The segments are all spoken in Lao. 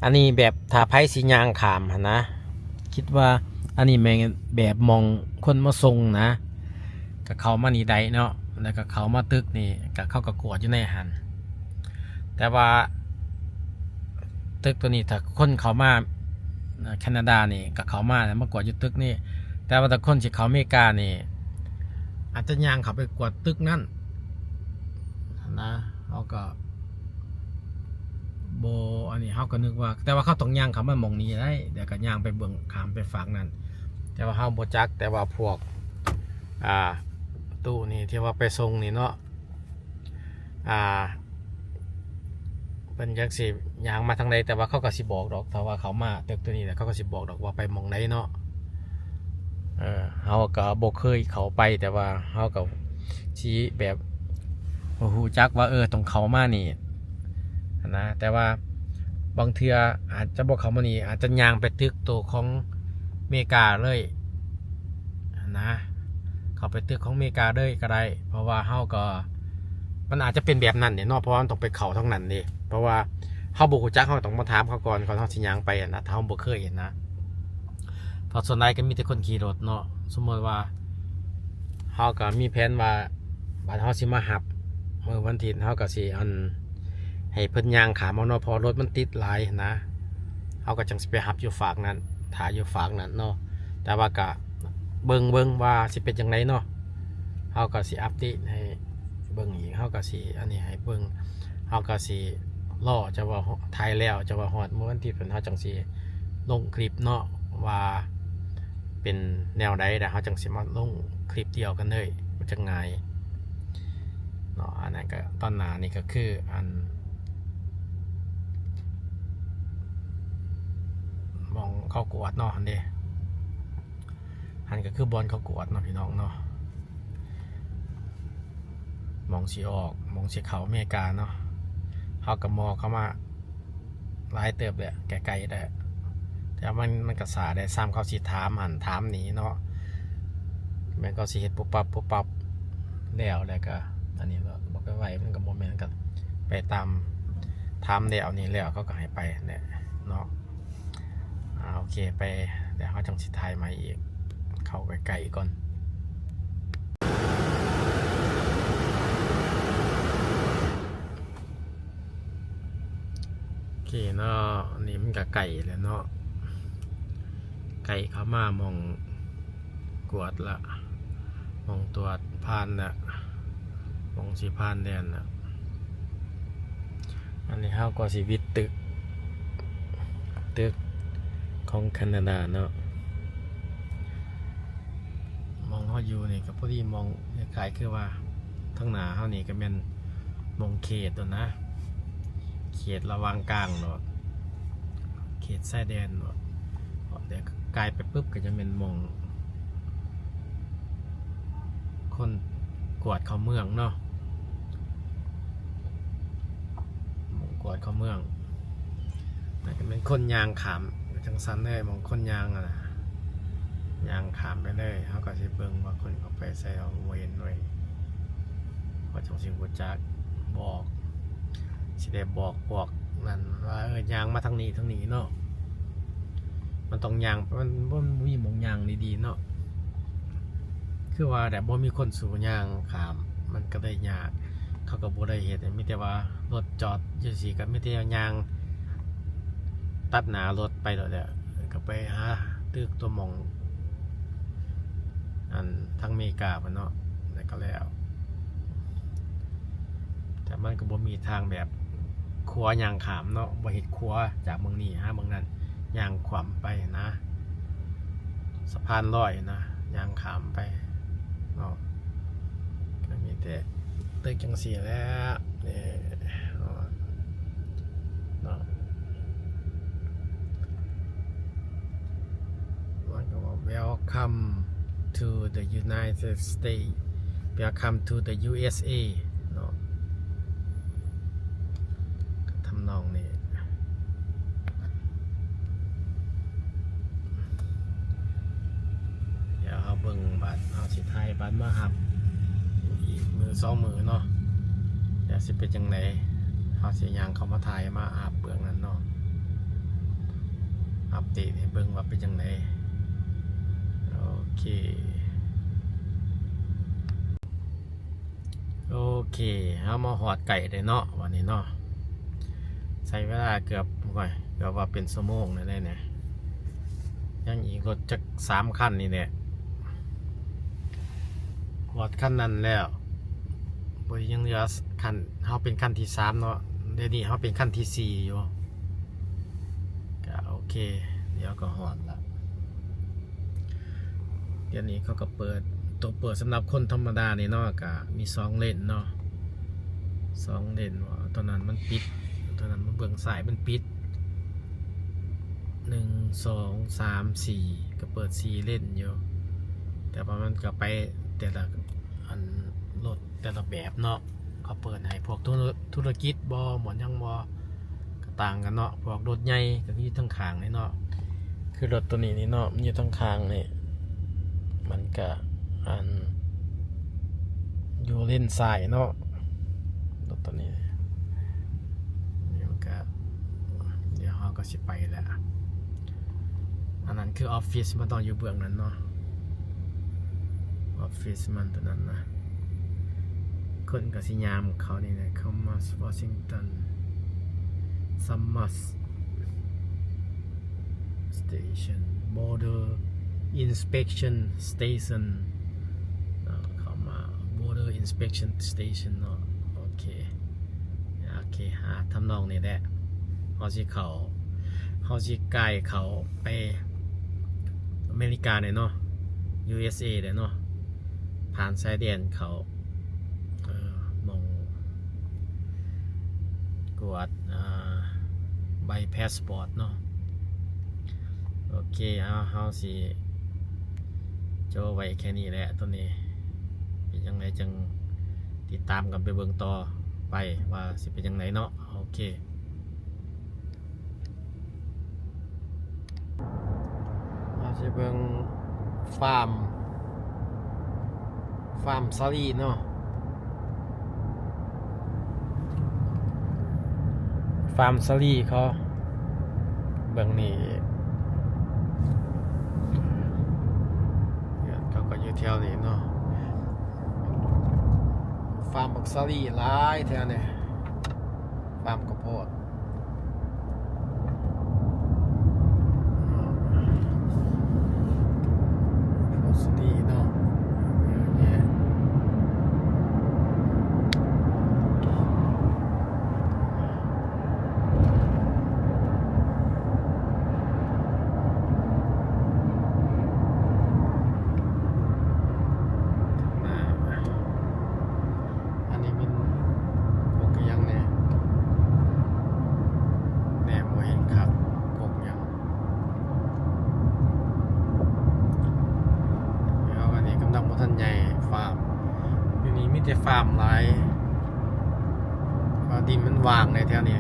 ອັນນີ້ແບບຖ້າໃຜຊິຍ່າງຂ້າມຫັ້ນນະ ຄິດວ່າອັນນີ້ແມ່ນແບບໝ່ອງຄົນມາສົ່ງນະ ກໍເຂົ້າມານີ້ໄດ້ເນາະ ແລ້ວກໍເຂົ້າມາຕຶກນີ້ ກໍເຂົາກໍກວດຢູ່ໃນຫັ້ນ. ແຕ່ວ່າຕຶກໂຕນີ້ ຖ້າຄົນເຂົ້າມາ ເອີ ແຄນາດານີ້ ກໍເຂົ້າມາແລ້ວມາກວດຢູ່ຕຶກນີ້ ແຕ່ວ່າຖ້າຄົນຊິເຂົ້າອາເມລິການີ້ ອາດຈະຍ່າງເຂົ້າໄປກວດຕຶກນັ້ນນະ ເຮົາກໍ ບໍ່ ອັນນີ້ເຮົາກໍນຶກວ່າ ແຕ່ວ່າເຂົາຕ້ອງຍ່າງເຂົ້າມາໝ່ອງນີ້ໄດ໋ ແລ້ວກໍຍ່າງໄປເບື້ອງ ຂ້າມໄປຟາກນັ້ນ ແຕ່ວ່າເຮົາບໍ່ຈັກ ແຕ່ວ່າພວກ ອ່າ ຕູ້ນີ້ທີ່ວ່າໄປສົ່ງນີ້ເນາະ ອ່າ ເພິ່ນຈັກຊິຍ່າງມາທາງໃດ ແຕ່ວ່າເຂົາກໍຊິບອກດອກ ຖ້າວ່າເຂົາມາຕຶກໂຕນີ້ແລ້ວ ເຂົາກໍຊິບອກດອກວ່າໄປໝ່ອງໃດເນາະ. ເອີ ເຮົາກໍບໍ່ເຄີຍເຂົ້າໄປ ແຕ່ວ່າເຮົາກໍຊິແບບຮູ້ຈັກວ່າ ເອີ ຕ້ອງເຂົ້າມານີ້ຫັ້ນນະ ແຕ່ວ່າບາງເທື່ອອາດຈະບໍ່ເຂົ້າມານີ້ ອາດຈະຍ່າງໄປຕຶກໂຕຂອງເມກາເລີຍຫັ້ນນະ ເຂົ້າໄປຕຶກຂອງເມກາເລີຍກໍໄດ້ ເພາະວ່າເຮົາກໍ ມັນອາດຈະເປັນແບບນັ້ນເດ້ເນາະ ເພາະວ່າມັນຕ້ອງໄປເຂົ້າທາງນັ້ນເດ້ ເພາະວ່າເຮົາບໍ່ຮູ້ຈັກ ເຮົາຕ້ອງມາຖາມເຂົາກ່ອນ ກ່ອນເຮົາຊິຍ່າງໄປຫັ້ນນະ ຖ້າເຮົາບໍ່ເຄີຍຫັ້ນນະ. ເພາະສ່ວນຫຼາຍກໍມີແຕ່ຄົນຂີ່ລົດເນາະ ສົມມຸດວ່າເຮົາກໍມີແຜນວ່າ ບາດເຮົາຊິມາຮັບມື້ວັນທິດ ເຮົາກໍຊິ ອັນ ໃຫ້ເພິ່ນຍ່າງຂ້າມເອົາເນາະ ເພາະລົດມັນຕິດຫຼາຍຫັ້ນນະ ເຮົາກໍຈັ່ງຊິໄປຮັບຢູ່ຟາກນັ້ນ ຖ້າຢູ່ຟາກນັ້ນເນາະ. ແຕ່ວ່າກໍເບິ່ງ ເບິ່ງວ່າຊິເປັນຈັ່ງໃດເນາະ ເຮົາກໍຊິອັບເດດໃຫ້ເບິ່ງອີກ ເຮົາກໍຊິອັນນີ້ໃຫ້ເບິ່ງ ເຮົາກໍຊິລໍຈະວ່າ ຖ່າຍແລ້ວຈະວ່າຮອດມື້ວັນທີດເພິ່ນ ເຮົາຈັ່ງຊິລົງຄລິບເນາະ ວ່າເປັນແນວໃດ ແລ້ວເຮົາຈັ່ງຊິມາລົງຄລິບດຽວກັນເລີຍ ມັນຈະງ່າຍເນາະ. ອັນນັ້ນກໍຕອນໜ້ານີ້ກໍຄືອັນ ໝ່ອງເຂົາກວດເນາະ ຫັ້ນເດ້ ຫັ້ນກໍຄືບ່ອນເຂົາກວດເນາະ ພີ່ນ້ອງເນາະ ໝ່ອງຊິອອກ ໝ່ອງຊິເຂົ້າອາເມລິກາເນາະ. ເຮົາກໍມໍ່ເຂົ້າມາຫຼາຍເຕີບແຫຼະ ໃກ້ໆແຫຼະ ແຕ່ວ່າມັນ ມັນກໍຊ້າແດ່ ສ່ຳເຂົາຊິຖາມຫັ້ນຖາມນີ້ເນາະ ແມ່ນເຂົາຊິເຮັດປຸບປັບ ປຸບປັບ ແລ້ວ ແລ້ວກໍອັນນີ້ເນາະ ບໍ່ໄປໄວ ມັນກໍບໍ່ແມ່ນ ກໍໄປຕາມ ຖາມແລ້ວນີ້ແລ້ວ ເຂົາກໍໃຫ້ໄປຫັ້ນແຫຼະເນາະ. ອ່າ ໂອເຄ ໄປ ແລ້ວເຮົາຈັ່ງຊິຖ່າຍໃໝ່ອີກ ເຂົ້າໃກ້ໆກ່ອນ. ໂອເຄເນາະ ອັນນີ້ມັນກໍໃກ້ແລ້ວເນາະ ໃກ້ເຂົ້າມາໝ່ອງ ກວດລະ ໝ່ອງຕວດຜ່ານລະ ໝ່ອງຊິຜ່ານແດນລະ. ອັນນີ້ເຮົາກໍຊິວິດຕຶກ ຕຶກຂອງແຄນາດາເນາະ. ໝ່ອງເຮົາຢູ່ນີ້ກໍພໍດີ ໝ່ອງຄ້າຍໆຄືວ່າ ທາງໜ້າເຮົານີ້ກໍແມ່ນໝ່ອງເຂດໂດນນະ ເຂດລະຫວ່າງກາງໂລດ ເຂດຊາຍແດນໂລດ. ແລ້ວກາຍໄປປຶບກໍຈະແມ່ນໝ່ອງຄົນກວດເຂົ້າເມືອງເນາະ ໝ່ອງກວດເຂົ້າເມືອງ ແລ້ວກໍແມ່ນຄົນຍ່າງຂ້າມ ຈັ່ງຊັ້ນເລີຍ ໝ່ອງຄົນຍ່າງຫັ້ນນະ ຍ່າງຂ້າມໄປເລີຍ. ເຮົາກໍຊິເບິ່ງວ່າຄົນເຂົ້າໄປໃສ ເຮົາບໍ່ເຫັນເວີຍ ເຮົາຈັ່ງຊິຮູ້ຈັກ ບອກ ຊິໄດ້ບອກພວກນັ້ນວ່າ ເອີ ຍ່າງມາທາງນີ້ ທາງນີ້ເນາະ. ມັນຕ້ອງຍ່າງ ມັນບໍ່ມີໝ່ອງຍ່າງດີໆເນາະ ຄືວ່າແບບບໍ່ມີຄົນສູ່ຍ່າງຂ້າມ ມັນກໍເລີຍຍາກ ເຂົາກໍບໍ່ໄດ້ເຮັດ ມີແຕ່ວ່າລົດຈອດຢູ່ຊີ້ ກໍມີແຕ່ຍ່າງຕັດໜ້າລົດໄປໂລດແຫຼະ ກໍໄປຫາຕຶກຕົວໝ່ອງ ອັນ ທາງເມກາພຸ້ນເນາະ ແລ້ວກໍແລ້ວ. ແຕ່ມັນກໍບໍ່ມີທາງແບບຂົວຍ່າງຂ້າມເນາະ ບໍ່ເຮັດຂົວຈາກເມືອງນີ້ຫາເມືອງນັ້ນ ຍ່າງຂ້າມໄປນະ ສະພານລອຍນະ ຍ່າງຂ້າມໄປເນາະ. ກໍມີແຕ່ຕຶກຈັ່ງຊີ້ແຫຼະ ນີ້ເນາະ ເນາະ ມັນກໍວ່າ Welcome to the United States Welcome to the ຢູ ເອສ ເອ ເນາະ ທຳນອງນີ້. ດຽວເຮົາເບິ່ງບາດ ເຮົາຊິຖ່າຍບາດມາຮັບອີກມື້ສອງມື້ເນາະ ແລ້ວຊິເປັນຈັ່ງໃດ ເຮົາຊິຍ່າງເຂົ້າມາຖ່າຍມາອັບເບື້ອງນັ້ນເນາະ. ອັບເດດໃຫ້ເບິ່ງວ່າເປັນຈັ່ງໃດ. ໂອເຄ ໂອເຄ ເຮົາມາຮອດໃກ້ແລ້ວເນາະ ບາດນີ້ເນາະ. ໃຊ້ເວລາເກືອບ ໂອ້ຍ ເກືອບວ່າເປັນຊົ່ວໂມງແລ້ວເດ້ນີ້. ຍັງອີກລົດຈັກສາມຄັນນີ້ແຫຼະ ຮອດຄັນນັ້ນແລ້ວ. ບໍ່ ຍັງເຫຼືອຄັນ ເຮົາເປັນຄັນທີສາມເນາະ. ດຽວນີ້ເຮົາເປັນຄັນທີສີ່ຢູ່. ກະໂອເຄ ດຽວກໍຮອດລະ. ດຽວນີ້ເຂົາກໍເປີດ ໂຕເປີດສຳລັບຄົນທຳມະດານີ້ເນາະ ກະມີສອງເລນເນາະ ສອງເລນ. ໂຕນັ້ນມັນປິດ ໂຕນັ້ນເບື້ອງຊ້າຍມັນປິດ ໜຶ່ງ ສອງ ສາມ ສີ່ ກໍເປີດສີ່ເລນຢູ່ ແຕ່ວ່າມັນກໍໄປແຕ່ລະອັນ ລົດແຕ່ລະແບບເນາະ. ເຂົາເປີດໃຫ້ພວກທຸລະ ທຸລະກິດບໍ ໝວດຫຍັງບໍ ກໍຕ່າງກັນເນາະ. ພວກລົດໃຫຍ່ກໍຢູ່ທາງຂ້າງນີ້ເນາະ ຄືລົດໂຕນີ້ນີ້ເນາະ ມັນຢູ່ທາງຂ້າງນີ້ ມັນກະອັນ ຢູ່ເລນຊ້າຍເນາະ ລົດໂຕນີ້. ນີ້ມັນກະ ດຽວເຮົາກໍຊິໄປແລ້ວ. ອັນນັ້ນຄືອອບຟິດ ມັນຕ້ອງຢູ່ເບື້ອງນັ້ນເນາະ ອອບຟິດມັນຕົວນັ້ນນະ. ຄົນກໍຊິຍາມເຂົ້ານີ້ແຫຼະ Commerce Washington Commerce Station Border Inspection Station ເນາະ ເຂົ້າມາ Border Inspection Station ເນາະ. ໂອເຄ ໂອເຄ ຫາທຳນອງນີ້ແຫຼະ ເຮົາຊິເຂົ້າ ເຮົາຊິກ່າຍເຂົ້າໄປອາເມລິກາແຫຼະເນາະ USA ແຫຼະເນາະ ຜ່ານຊາຍແດນເຂົ້າ ເອີ ໝ່ອງກວດ ອາ ໃບພາສປອດເນາະ. ໂອເຄ ເຮົາ ເຮົາຊິໂຈະໄວ້ແຄ່ນີ້ແຫຼະ ໂຕນີ້ເປັນຈັ່ງໃດຈັ່ງຕິດຕາມກັນໄປເບິ່ງຕໍ່ໄປວ່າຊິເປັນຈັ່ງໃດເນາະ. ໂອເຄ ເຮົາຊິເບິ່ງຟາມ ຟາມສາລີເນາະ ຟາມສາລີເຂົາ ເບິ່ງນີ້ ເຂົາກໍຢູ່ແຖວນີ້ເນາະ ຟາມບັກສາລີຫຼາຍແຖວນີ້ ຟາມເຂົ້າໂພດ ໂພດສາລີເນາະ ເຍອະແຍະ. ອັນນີ້ແມ່ນກົກອີ່ຫຍັງແດ່? ແນມບໍ່ເຫັນຄັກ ກົກຫຍັງ? ແລ້ວອັນນີ້ກຳລັງບໍ່ທັນໃຫຍ່ ຟາມ ຢູ່ນີ້ມີແຕ່ຟາມຫຼາຍ ເພາະວ່າດິນມັນຫວ່າງໃນແຖວນີ້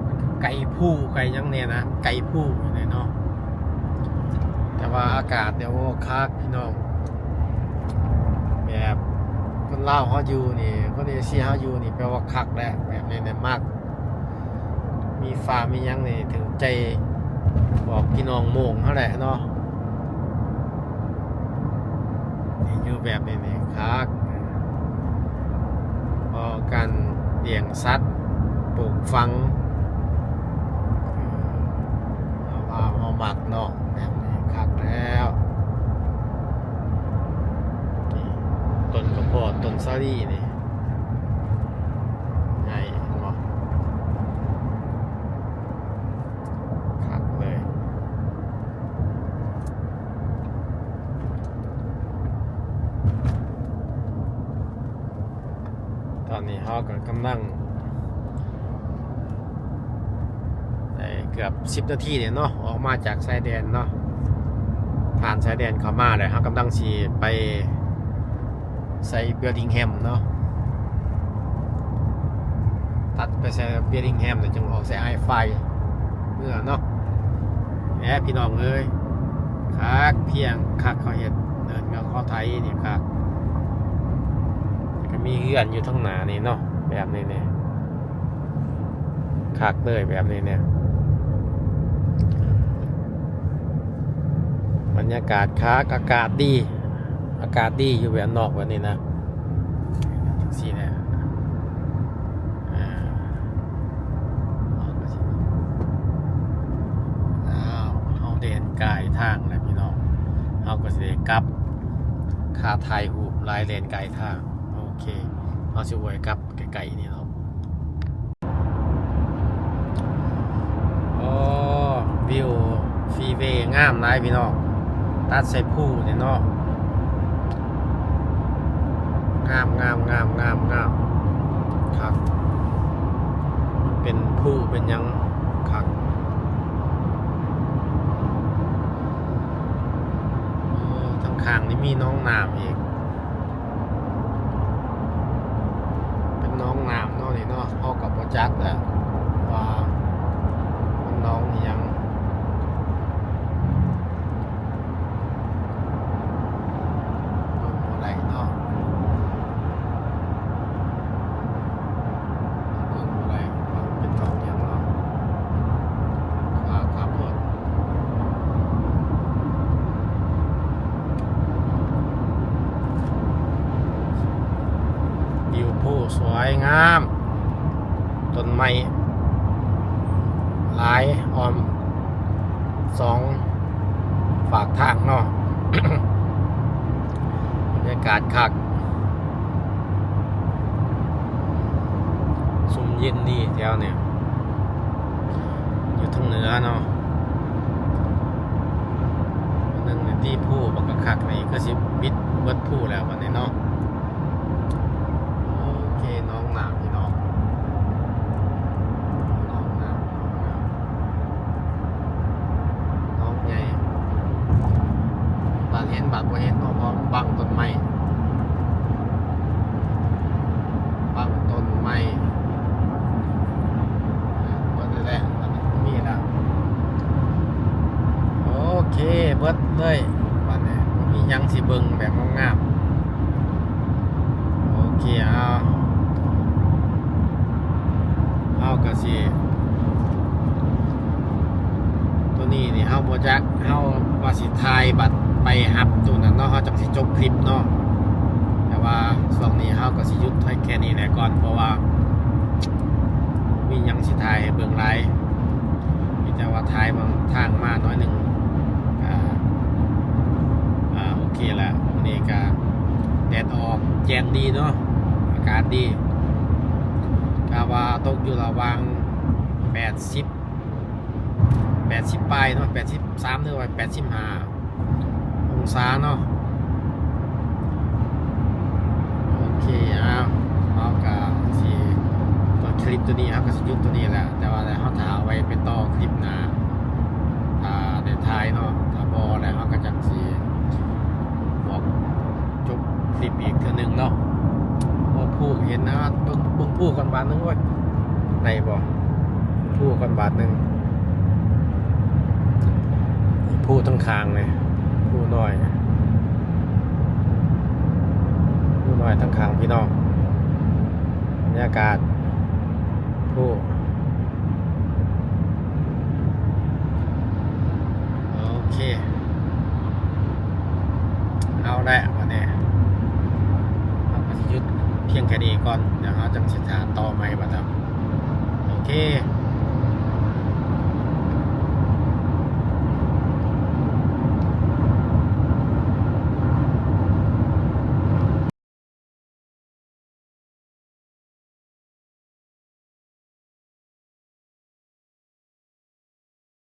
ມັນກໍໄກພູໄກຫຍັງແດ່ນະ ໄກພູແດ່ເນາະ ແຕ່ວ່າອາກາດນີ້ ໂອ້ ຄັກພີ່ນ້ອງ ແບບຄົນລາວເຮົາຢູ່ນີ້ ຄົນເອເຊຍເຮົາຢູ່ນີ້ ແປວ່າຄັກແຫຼະ ແບບນີ້ແຫຼະ ມັກ ມີຟາມມີຫຍັງນີ້ຖືກໃຈພວກພີ່ນ້ອງໂມງເຮົາແຫຼະເນາະ ນີ້ຢູ່ແບບນີ້ນີ້ຄັກ ເພາະການລ້ຽງສັດ ປູກຝັງ ເອີ ລາວເຮົາມັກເນາະ ແບບນີ້ຄັກແລ້ວ ນີ້ ຕົ້ນກະເພາະ ຕົ້ນສາລີນີ້ ໃຫຍ່ ເຫັນບໍ່? ຄັກເລີຍ ຕອນນີ້ເຮົາກໍກຳລັງ ໄດ້ເກືອບສິບນາທີແລ້ວເນາະ ອອກມາຈາກຊາຍແດນເນາະ ຜ່ານຊາຍແດນເຂົ້າມາແລ້ວ ເຮົາກຳລັງຊິໄປໃສ່ເບອຣິງແຮມເນາະ ຕັດໄປໃສ່ເບອຣິງແຮມ ແລ້ວຈຶ່ງອອກໃສ່ໄອຟາຍເມືອເນາະ ແຫຼະພີ່ນ້ອງເອີຍ ຄັກພຽງຄັກ ເຂົາເຮັດເດີ່ນເຂົາໄຖນີ້ຄັກ ກໍມີເຮືອນຢູ່ທາງໜ້ານີ້ເນາະ ແບບນີ້ນີ້ ຄັກເລີຍແບບນີ້ນີ້ ຍາກາດຄັກ ອາກາດດີ ອາກາດດີຢູ່ແບບນອກແບບນີ້ນະ ຈັ່ງຊີ້ແຫຼະ. ອ່າ ເຮົາກໍຊິ ອ້າວ ເຮົາແລ່ນກາຍທາງແລ້ວພີ່ນ້ອງ ເຮົາກໍຊິໄດ້ກັບ ຄ່າຖ່າຍຮູບຫຼາຍ ແລ່ນກາຍທາງ. ໂອເຄ ເຮົາຊິອວຍກັບໃກ້ໆນີ້ເນາະ. ໂອ້ ວິວຟຣີເວງາມຫຼາຍພີ່ນ້ອງ ຕັດໃສ່ພູນີ້ເນາະ ງາມໆໆໆໆ ຄັກ ເປັນພູເປັນຫຍັງຄັກ. ໂອ້ ທາງຂ້າງນີ້ມີໜອງນ້ຳອີກ ເປັນໜອງນ້ຳເນາະນີ້ເນາະ ເຮົາກໍບໍ່ຈັກແຫຼະວ່າມັນໜອງອີ່ຫຍັງ ເບິ່ງບໍ່ໄດ້ເນາະ ເບິ່ງບໍ່ໄດ້ວ່າເປັນໜອງຫຍັງເນາະ ຂ້າມ ຂ້າມໂພດ. ວິວພູສວຍງາມ ຕົ້ນໄມ້ຫຼາຍອ້ອມສອງຟາກທາງເນາະ ບັນຍາກາດຄັກ ຊຸ່ມເຢັນດີແຖວນີ້ ຢູ່ທາງເໜືອເນາະ. ໜຶ່ງໃນທີ່ພູບັກຄັກໆນີ້ ຄືຊິປິດເບິດພູແລ້ວບັດນີ້ເນາະ. ໂອເຄ ໜອງນ້ຳພີ່ນ້ອງ ໜອງນ້ຳ ໜອງໃຫຍ່ ບາດເຫັນບາດບໍ່ເຫັນເນາະ ເພາະບັງຕົ້ນໄມ້ ບັງຕົ້ນໄມ້ ເບິດແລ້ວ ບໍ່ມີແລ້ວ. ໂອເຄ ເບິດເລີຍ ບາດນີ້ບໍ່ມີຫຍັງຊິເບິ່ງແບບງາມໆ. ໂອເຄ ເຮົາ ເຮົາກໍຊິ ໂຕນີ້ນີ້ເຮົາບໍ່ຈັກ ເຮົາວ່າຊິຖ່າຍບັດໄປຮັບໂຕນັ້ນເນາະ ເຮົາຈັ່ງຊິຈົບຄລິບເນາະ. ແຕ່ວ່າຊ່ວງນີ້ເຮົາກໍຊິຢຸດໄວ້ແຄ່ນີ້ແຫຼະກ່ອນ ເພາະວ່າບໍ່ມີຫຍັງຊິຖ່າຍໃຫ້ເບິ່ງຫຼາຍ ມີແຕ່ວ່າຖ່າຍເບິ່ງທາງມາໜ້ອຍໜຶ່ງ. ອ່າ ອ່າ ໂອເຄລະ ມື້ນີ້ກະແດດອອກແຈ້ງດີເນາະ ອາກາດດີ ກະວ່າຕົກຢູ່ລະຫວ່າງແປດສິບ ແປດສິບປາຍເນາະ ແປດສິບສາມ ຫຼືວ່າແປດສິບຫ້າອົງສາເນາະ. ໂອເຄ ເອົາ ເຮົາກະຊິ ຄລິບໂຕນີ້ເຮົາກະຊິຢຸດໂຕນີ້ແຫຼະ ແຕ່ວ່າເຮົາຖ້າເອົາໄວ້ໄປຕໍ່ຄລິບໜ້າ ຖ້າໄດ້ຖ່າຍເນາະ ຖ້າບໍ່ແລ້ວເຮົາກະຈັ່ງຊິບອກ ຈົບຄລິບອີກເທື່ອໜຶ່ງເນາະ. ໂອ້ ພູເຫັນນະ ເບິ່ງ ເບິ່ງພູກ່ອນບາດໜຶ່ງ ໂອ້ຍ ໄດ້ບໍ່? ພູກ່ອນບາດໜຶ່ງ ພູທາງຂ້າງນີ້ ພູນ້ອຍ ພູນ້ອຍທາງຂ້າງພີ່ນ້ອງ ບັນຍາກາດພູ. ໂອເຄ ເອົາແຫຼະ ບາດນີ້ເຮົາກໍຊິຢຸດພຽງແຄ່ນີ້ກ່ອນ ດຽວເຮົາຈັ່ງຊິຫາຕໍ່ໃໝ່ບາດເນາະ. ໂອເຄ